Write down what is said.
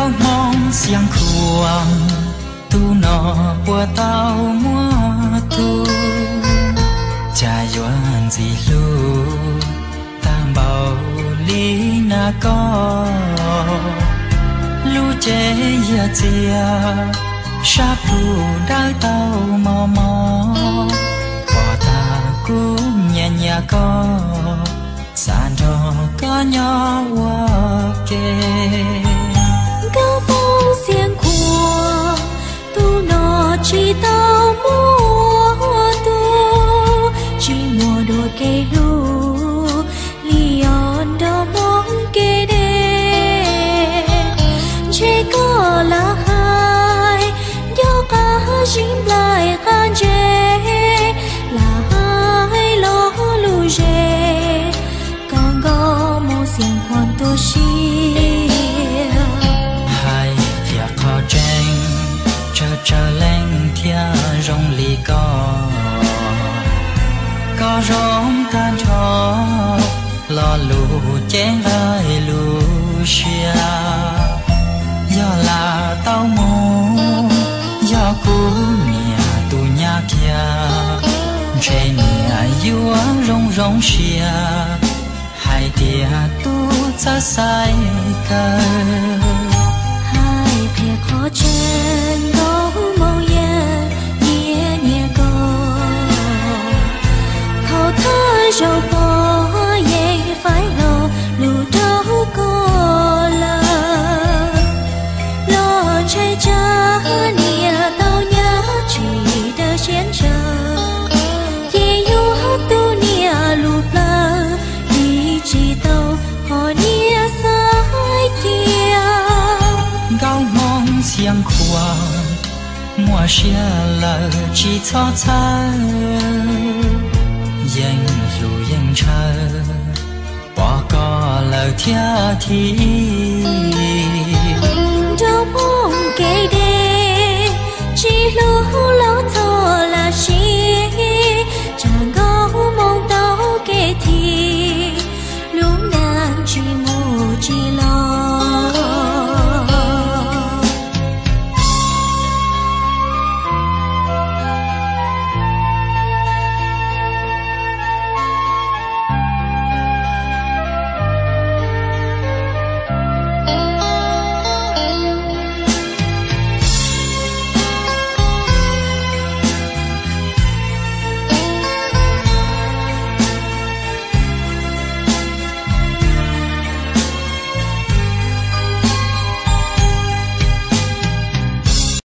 Nkauj Hmoob Xiav Khuam, tus no puas tau muaj tub? Cas yuav ntxim hlub tag npaum li na koj? Lub cev yaj txiag, sab plhu dawb tau mos mos, pom tag kuv nyiam nyiam koj, xav nrog koj nyob ua ke. Nkauj Hmoob Xiav Khuam, tus no tsis tau muaj tub, tsis muaj dua kev hlub li os nrog Hmoob kev deb. Ntshe koj lam hais nco qab zib nplaig qab ntse, lam hais lo lus ze kom Nkauj Hmoob Xiav Khuam tu siab. Hais tias qhov tseeb, tsawg tsawg leej thiaj zoo li koj. Koj zoo tag nrho, lo lus ceeb nqaij lus siab. Yog lam tau mus, yog kuv niam tus nyab kiag, ntshe niam yuav zoo zoo siab hais tias tub txawj xaiv kawg. Hais qhia qhov tseeb, Nkauj Hmoob yeej nyiam nyiam koj. Thaum thawj zaug pom yeej faib lo lus rau koj lawm. Los ntshai tsam niam tau nyab tsis daws siab ntshaw, ces yuav tu niam lus plawv, dim tsis tau qhov niam xaiv cia. Nkauj Hmoob Xiav Khuam, muaj siab lawm tsis txhob txhawj, yeej hlub yeej ntshaw, pom koj lawm thiaj thim